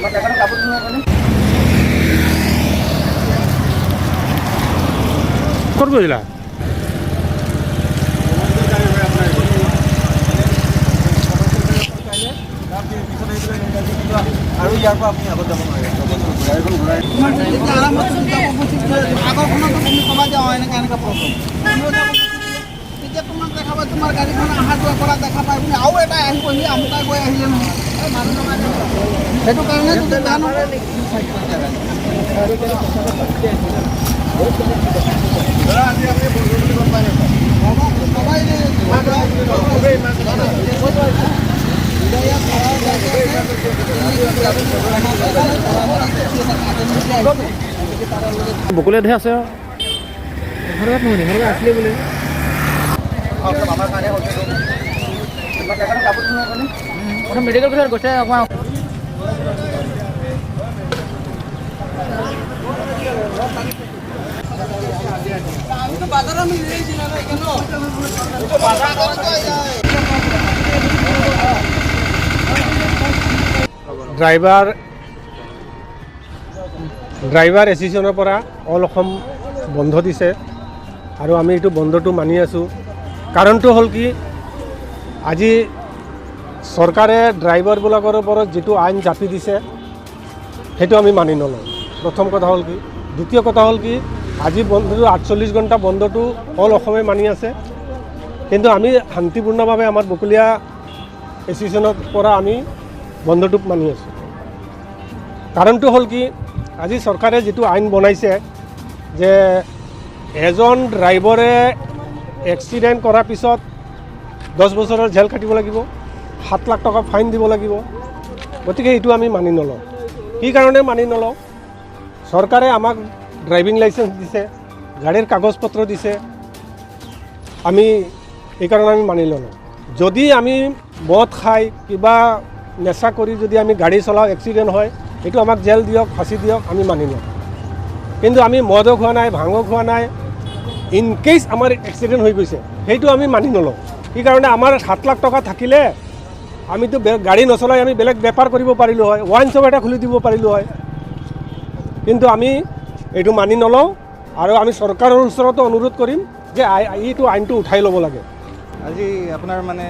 ক'ত গৈছিলা? আৰু ইয়াৰ পৰা আপুনি আগত যাব নোৱাৰে। আগৰখনতো তুমি কবা যে অঁ, এনেকুৱা এনেকুৱা প্ৰব্লেম, তেতিয়া তোমাক দেখাব, তোমাৰ গাড়ীখন অহা যোৱা কৰা দেখা পাই পিনে আৰু এটা আহিব, সি আমুকাই গৈ আহিলে নহয়। সেইটো কাৰণে যদি বেয়া নহয়। বকুলীয়াতহে আছে। আছিলে বোলে। আমাৰ কাৰণে মেডিকেল কলেজত গৈছে অকণমান। আমি তো বাজাৰ আমি কেন? ড্ৰাইভাৰ এছ'চিয়েশ্যনৰ পৰা অল অসম বন্ধ দিছে আৰু আমি এইটো বন্ধটো মানি আছোঁ। কাৰণটো হ'ল কি, আজি চৰকাৰে ড্ৰাইভাৰবিলাকৰ ওপৰত যিটো আইন জাপি দিছে, সেইটো আমি মানি নলওঁ। প্ৰথম কথা হ'ল কি, দ্বিতীয় কথা হ'ল কি, আজি বন্ধটো 48 ঘণ্টা বন্ধটো অল অসমে মানি আছে, কিন্তু আমি শান্তিপূৰ্ণভাৱে আমাৰ বকুলীয়া এছ'চিয়েশ্যনৰ পৰা আমি বন্ধটোক মানি আছোঁ। কাৰণটো হ'ল কি, আজি চৰকাৰে যিটো আইন বনাইছে যে এজন ড্ৰাইভাৰে এক্সিডেণ্ট কৰাৰ পিছত 10 বছৰৰ জেল কাটিব লাগিব, 7 লাখ টকা ফাইন দিব লাগিব, গতিকে এইটো আমি মানি নলওঁ। কি কাৰণে মানি নলওঁ? চৰকাৰে আমাক ড্ৰাইভিং লাইচেঞ্চ দিছে, গাড়ীৰ কাগজ পত্ৰ দিছে, আমি এইকাৰণে আমি মানি নলওঁ। যদি আমি মদ খাই কিবা নেচা কৰি যদি আমি গাড়ী চলাওঁ, এক্সিডেণ্ট হয়, সেইটো আমাক জেল দিয়ক, ফাঁচি দিয়ক, আমি মানি লওঁ। কিন্তু আমি মদো খোৱা নাই, ভাঙো খোৱা নাই, ইন কেছ আমাৰ এক্সিডেণ্ট হৈ গৈছে, সেইটো আমি মানি নলওঁ। সেইকাৰণে আমাৰ 7 লাখ টকা থাকিলে আমিতো গাড়ী নচলাই আমি বেলেগ বেপাৰ কৰিব পাৰিলোঁ হয়, ৱাইন শ্বপ এটা খুলি দিব পাৰিলোঁ হয়, কিন্তু আমি এইটো মানি নলওঁ। আৰু আমি চৰকাৰৰ ওচৰতো অনুৰোধ কৰিম যে এইটো আইনটো উঠাই ল'ব লাগে। আজি আপোনাৰ মানে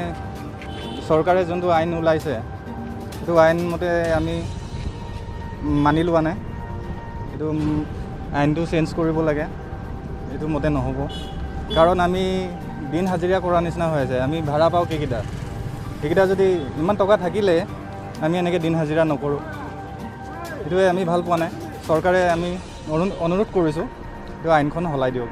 চৰকাৰে যোনটো আইন ওলাইছে, সেইটো আইন মতে আমি মানি লোৱা নাই। এইটো আইনটো চেঞ্জ কৰিব লাগে, এইটো মতে নহ'ব। কাৰণ আমি দিন হাজিৰা কৰা নিচিনা হৈ আছে। আমি ভাড়া পাওঁ কেইকেইটা, সেইকেইটা যদি ইমান টকা থাকিলে আমি এনেকৈ দিন হাজিৰা নকৰোঁ। সেইটোৱে আমি ভাল পোৱা নাই। চৰকাৰে আমি অনুৰোধ কৰিছোঁ, এইটো আইনখন সলাই দিয়ক।